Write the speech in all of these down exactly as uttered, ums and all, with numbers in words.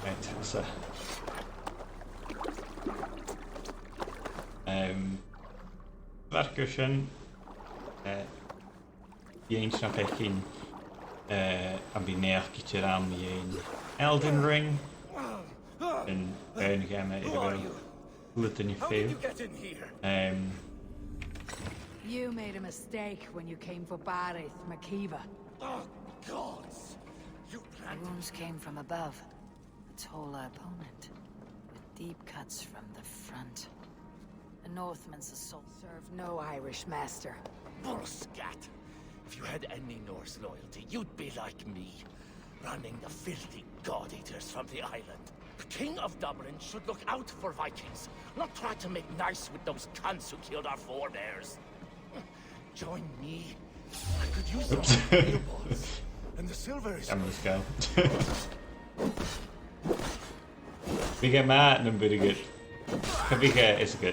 Right, so. Um, mar sin, uh, bidh sinn a' faicinn, uh, am bi naidheachd idir ann mu dheidhinn Elden Ring. An aon gheama air a bheil rud an How did you get in here? Um, You made a mistake when you came for Barrett, Makiva. Oh, gods! You The planned wounds came from above. A taller opponent, with deep cuts from the front. A Northman's assault served no Irish master. Bullscat! If you had any Norse loyalty, you'd be like me, running the filthy God Eaters from the island. The King of Dublin should look out for Vikings, not try to make nice with those cunts who killed our forebears. Join me. I could use some Oops. Fireballs. And the silver is Camera's go. Bidh e math nam b' urrainn dhut. Cha bhi e, is e gu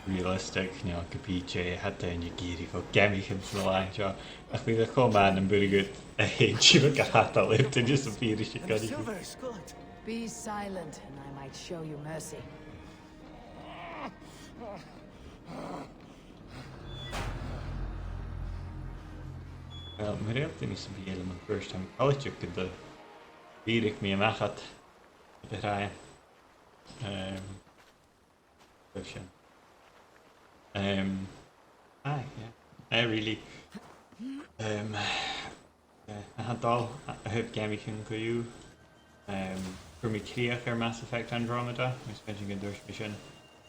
realistic, you know, gum bi e, tha daoine ag iarraidh a bhith a' gabhail geamaichean san là seo. Ach bidh e cho math nam b' urrainn dhut a h-aon sibh a chadal air duine sam bith a tha a' And the gabhail. Silver is good. Be silent, and I might show you mercy. Well, mar a thuirt mi, 's e a bh' ann am first time, chan eil fhios agam dè dh'iarr mi a-mach às a' bhàta. Um, sin. Um, aye, yeah. Aye, really. Um, eh, a tha dol a thaobh geamaichean co-dhiù. Um, chuir mi crìoch air Mass Effect Andromeda, agus bha mi a' smaoineachadh gun tuirt mi sin,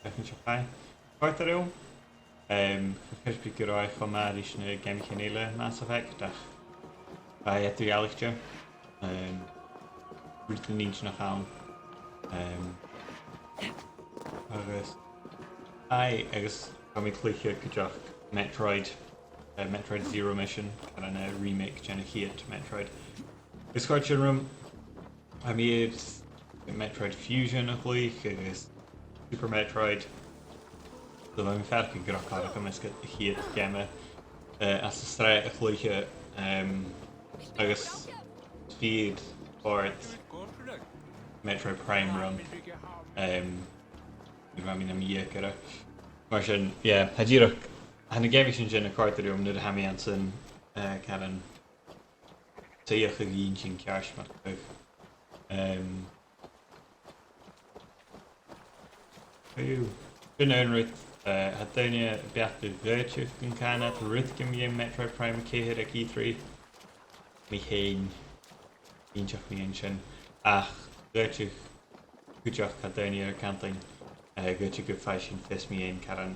bha mi seo fhathast. Còrd e rium. Um, cha chreid mi gun robh e cho math ris na geamaichean eile Mass Effect, ach bha e eadar-dhealaichte. Um, rud inntinneach ann. Um, agus, aye, agus bha mi a' cluiche cuideachd Metroid, uh, Metroid Zero Mission, an, uh, remake den a' chiad Metroid. Is chòrd sin rium. Tha mi air Metroid Fusion a chluich agus Super Metroid. So bha mi a' faireachdainn gu robh còir agam a' chiad gheama, eh, às an t-sreath a chluiche, em, agus fìor chòrd Metroid Prime rium, em, nuair a bha mi nam dheugaire. Mar sin, yeah, tha dìreach, tha na geamaichean sin a' còrdadh rium nuair a tha mi anns an, eh, caran suidheachadh a dh'innse ceart mar gum biodh. Em, Ooh. Sin aon rud, eh, tha daoine a' beachdachadh gun canadh iad rudeigin mu dheidhinn Metroid Prime a ceithir aig E three. Mi fhèin, dh'innseach mi an sin. Ach dh'fhaodadh cuideachd, tha daoine air a' cantainn, eh, dh'fhaodadh gum faigh sinn fios mu dheidhinn caran,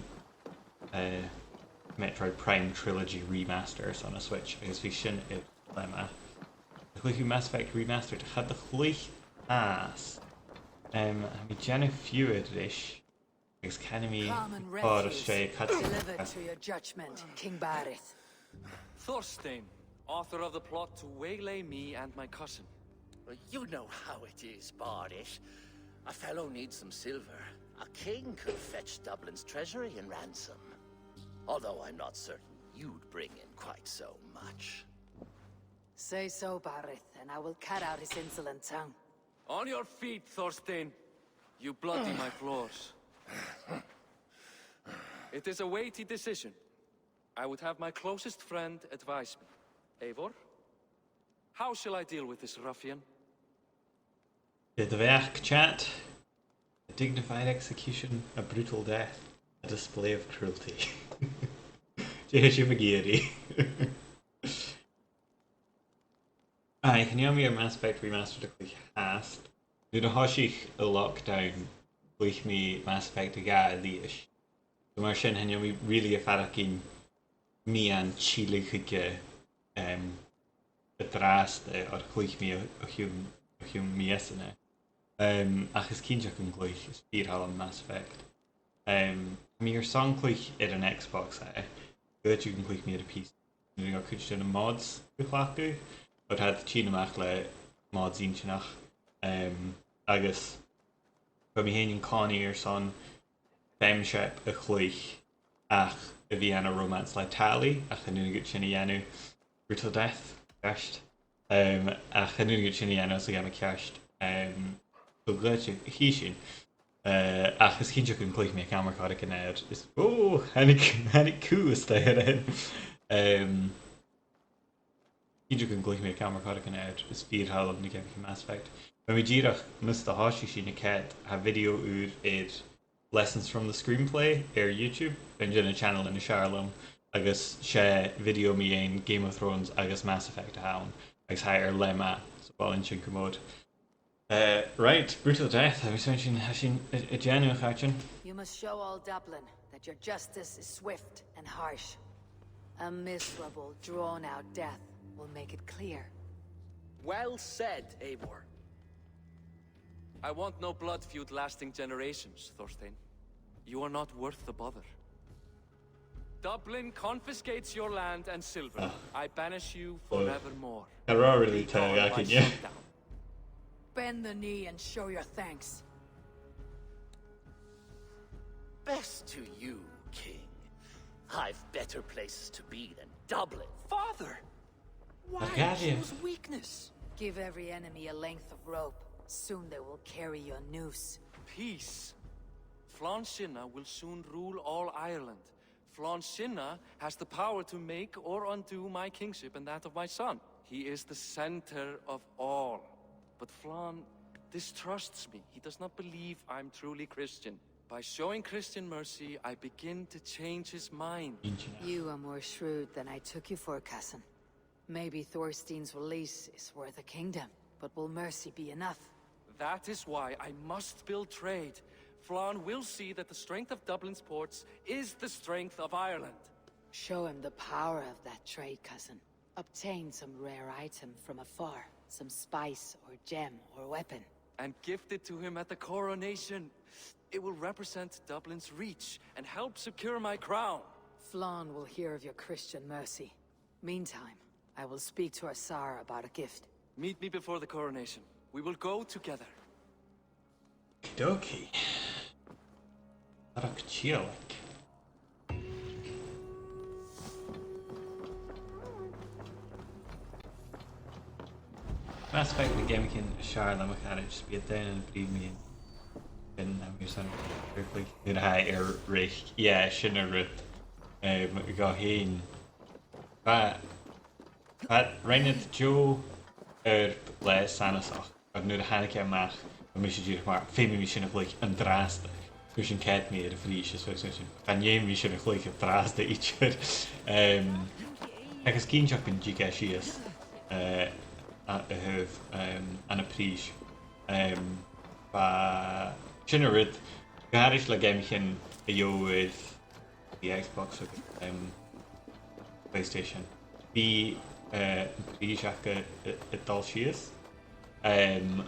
eh, Metroid Prime Trilogy Remaster airson a' Switch, agus bidh sin air leth math. A chluicheadh Mass Effect Remastered, cha do chluich mi e. Em, tha mi a' dèanamh fiughair ris, agus canaidh mi Come and còrr is refuse. Deliver to your judgment, King Barrett. Thorstein, author of the plot to waylay me and my cousin. Well, you know how it is, Barrett. A fellow needs some silver. A king could fetch Dublin's treasury in ransom. Although I'm not certain you'd bring in quite so much. Say so, Barrett, and I will cut out his insolent tongue. On your feet, Thorstein. You bloody my floors. It is a weighty decision. I would have my closest friend advise me. Eivor, how shall I deal with this ruffian? Dè do bheachd, chat? A dignified execution, a brutal death, a display of cruelty. Dè tha sibh ag iarraidh? Aye, chan eil mi air Mass Effect Remastered a chluich fhathast. Nuair a thòisich an lockdown, chluich mi Mass Effect a dhà a-rithist. So mar sin, chan eil mi really a' faireachdainn meadhan tilleadh chuige, em, an-dràsta, oir chluich mi o, o chionn, o chionn mhìosan e. Em, ach is cinnteach gun cluich, is fìor thoil leam Mass Effect. Em, tha mi airson cluich air an Xbox e, dh'fhaodadh gun cluich mi air a' P C. Nuair a gheibh cuid de na mods a chleachdadh, oir tha iad a' tighinn a-mach le mods inntinneach. Em, agus bha mi fhèin an-còmhnaidh airson Femshep a chluich ach a bhith ann an romance le Tali, ach chan urrainn dhut sin a dhèanamh. Brutal death, ceart. Em, ach chan urrainn dhut sin a dhèanamh sa gheama ceart. Em, So, dh'fhaodte, chì sinn. Eh, ach is cinnteach gun cluich mi Armored Core air. Is, oh, thàinig, thàinig cù a-staigh oirre. Em, cinnteach gun cluich mi Armored Core air. Is fìor thoil leam na geamaichean Mass Effect. Bha mi dìreach, mus do thòisich sinn a' coimhead, tha video ùr air Lessons from the Screenplay air YouTube, an t-ainm a' channel a th' air, agus 's e video mu dheidhinn Game of Thrones agus Mass Effect a th' ann, agus tha e air leth math, so b' fheàrr leam sin gu mòr. Eh, right, brutal death. Tha mi a' smaoineachadh gun tèid sinn a, a dhèanamh, a chàirdean. You must show all Dublin that your justice is swift and harsh. A miserable, drawn-out death will make it clear. Well said, Eivor. I want no blood feud lasting generations, Thorstein. You are not worth the bother. Dublin confiscates your land and silver. Ah. I banish you forevermore. Tha e really tough, can you? Bend the knee and show your thanks. Best to you, King. I've better places to be than Dublin. Father! Why choose weakness? Give every enemy a length of rope. Soon they will carry your noose. Peace. Flann Sinna will soon rule all Ireland. Flann Sinna has the power to make or undo my kingship and that of my son. He is the center of all. But Flann distrusts me. He does not believe I'm truly Christian. By showing Christian mercy, I begin to change his mind. You are more shrewd than I took you for, cousin. Maybe Thorstein's release is worth a kingdom, but will mercy be enough? That is why I must build trade. Flann will see that the strength of Dublin's ports is the strength of Ireland. Show him the power of that trade, cousin. Obtain some rare item from afar, some spice or gem or weapon. And gift it to him at the coronation. It will represent Dublin's reach and help secure my crown. Flann will hear of your Christian mercy. Meantime, I will speak to Asar about a gift. Meet me before the coronation. We will go together. Okie dokie. Arach tialach. Mass Effect na geamaichean as fheàrr leam, a charaid, 's bidh iad daonnan a' bruidhinn mu dheidhinn sin, nam bheachd-sa, air, like, nuair a tha e air reic. Yeah, sin an rud. Um, dhomh fhèin. Bha, bha, rinn iad deagh oidhirp le sanasachd, agus nuair a thàinig e a-mach, bha mise dìreach mar, feumaidh mi sin a chluich an-dràsta. Chuir sin cead mi air a' phrìs, is bha sin, chan fheum mi sin a chluich an-dràsta idir. Um, agus cinnteach gun tig e sìos, eh, a, a thaobh, um, an a' phrìs. Um, bha sin an rud, gu h-àraidh le geamaichean a gheibh thu air the Xbox agus, um, PlayStation. Bidh, eh, an prìs aca a', a', a' dol sìos. Um,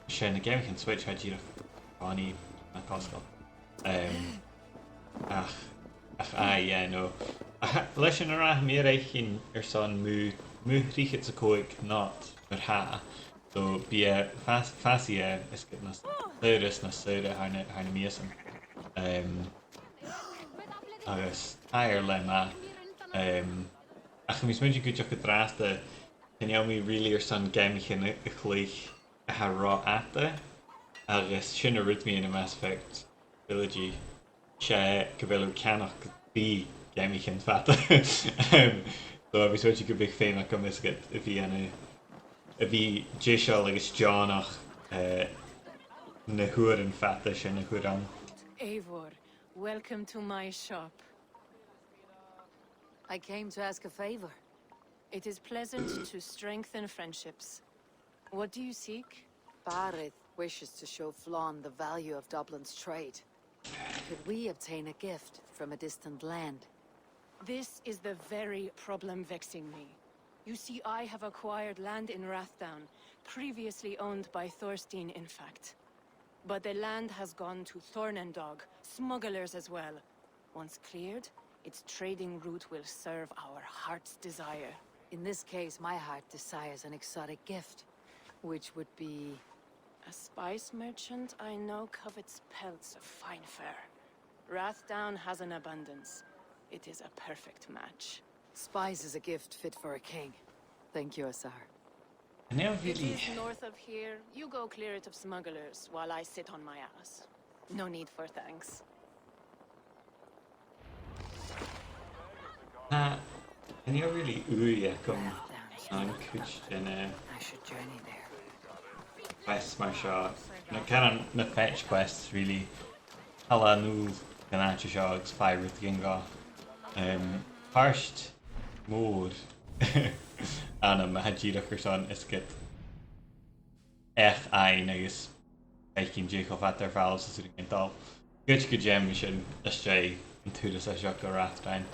's e na geamaichean Switch a tha dìreach funny na cosgail. Um, ach, ach, aye, yeah, no. Ach, leis an rud a tha mi air fhaicinn airson mu, mu thrithead 's a còig not mar-thà. So, bidh e fàs-, fàsaidh e, is gu nas saoire, nas saoire thar na, thar na mìosan. Um, agus tha e air leth math. Um, ach tha mi a' smaointinn cuideachd an-dràsta, chan eil mi really airson geamaichean a, a chluich a tha ro fhada, agus sin an rud mu dheidhinn Mass Effect Trilogy, 's e gu bheil thu a' ceannach gu bhith geamaichean fada. Um, so, tha mi a' smaointinn gum biodh feum agam is ged a bhith ann a, a bhith deiseil agus deònach, eh, na h-uairean fada sin a chur ann. Eivor, welcome to my shop. I came to ask a favor. It is pleasant to strengthen friendships. What do you seek? Barrett wishes to show Flann the value of Dublin's trade. Could we obtain a gift from a distant land? This is the very problem vexing me. You see, I have acquired land in Rathdown, previously owned by Thorstein, in fact. But the land has gone to Thornendog, smugglers as well. Once cleared, its trading route will serve our heart's desire. In this case, my heart desires an exotic gift, which would be... A spice merchant I know covets pelts of fine fur. Rathdown has an abundance. It is a perfect match. Spice is a gift fit for a king. Thank you, Asar. Chan eil It really. Is north of here. You go clear it of smugglers while I sit on my ass. No need for thanks. Tha, chan eil really ùidh agam ann an cuid de na I should journey there. quests mar seo. Na, kind of na fetch quests, really. Thalla a-null dhan àite seo agus faigh rudeigin dhomh. Um, pàirt mhòr annam a tha dìreach airson is ged each fhaighinn agus faicinn dè cho fada air falbh 's as urrainn dol. Ged, ged a dh'fheumas sinn a-steach an turas seo gu Rathdown.